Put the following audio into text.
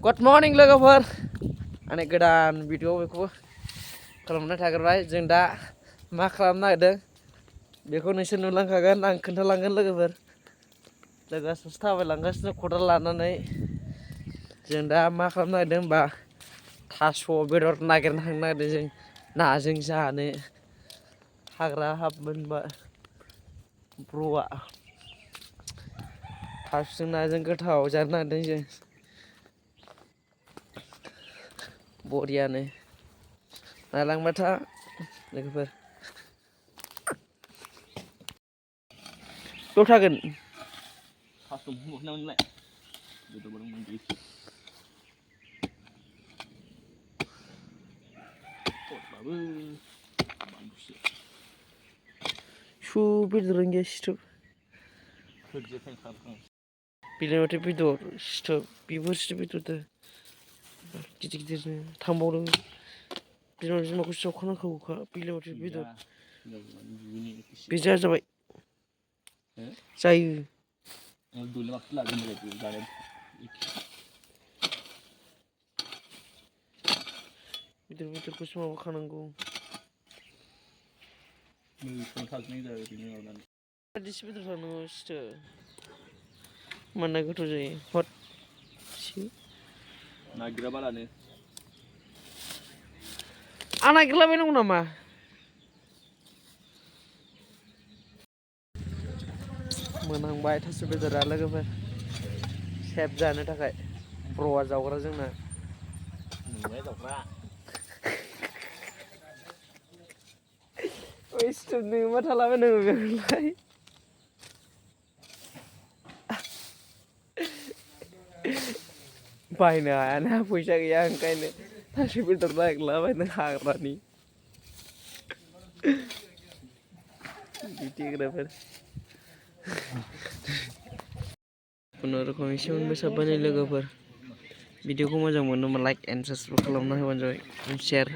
Good morning लोगोफोर आंनि गोदान भिडिअ बेखौ खालामनो थागोरबाय जों दा मा खालामनो नागिरदों बेखौ नोंसोर नुलांखागोन आं खोन्थालांगोन लोगोफोर लोगोसे थाबायलांगासिनो खदाल लानानै जों दा मा खालामनो नागिरदों होनबा थास' बेदर नागिरनो थांनो नागिरदों जों नाजों जानो हाग्रा हाबमोनबाय ब्र'आ थास'जों नाजों गोथाव जानो नागिरदों जों बरियानो नायलांबाय था लोगोफोर बेयाव थागोन थास' बुहरनांलाय बेदर मोनदि बाबो बांदुसो शु बेदरानो गैया सिथोब खोरजे फैखागोन बिलाइबाथाय बेदर सिथोब बेफोरसो बेदर गिदिर गिदिरनो थांबावदों बिमा बिमाखौ जावखानांखागौखा बिलाइबाथाय बेदर बे जाजाबाय जायो बेदरखौसो माबाखानांगौ बायदिसो बेदर थानांगौ सिथोब मानना गोथाव जायो हट नागिरा बालानो आं नागिरलाबायनांगौ नामा मोनहांबाय थास' बेदरा लोगोफोर सेफ जानो थाखाय ब्र'आ जावग्रा जोंना नुबाय जावग्रा सिथोबनि मा थालाबायनांगौ बेवलाय बायनो हायाना फैसा गैया ओंखायनो थास' बेदर नागिरलाबायनो हाग्रानि बिदिग्राफोर खुनुरुखुम एसे मोनबोसाबबाय लोगोफोर भिडिअखौ मोजां मोनोब्ला लाइक एन्ड साबस्क्राइब खालामना होबानो जाबाय शेयार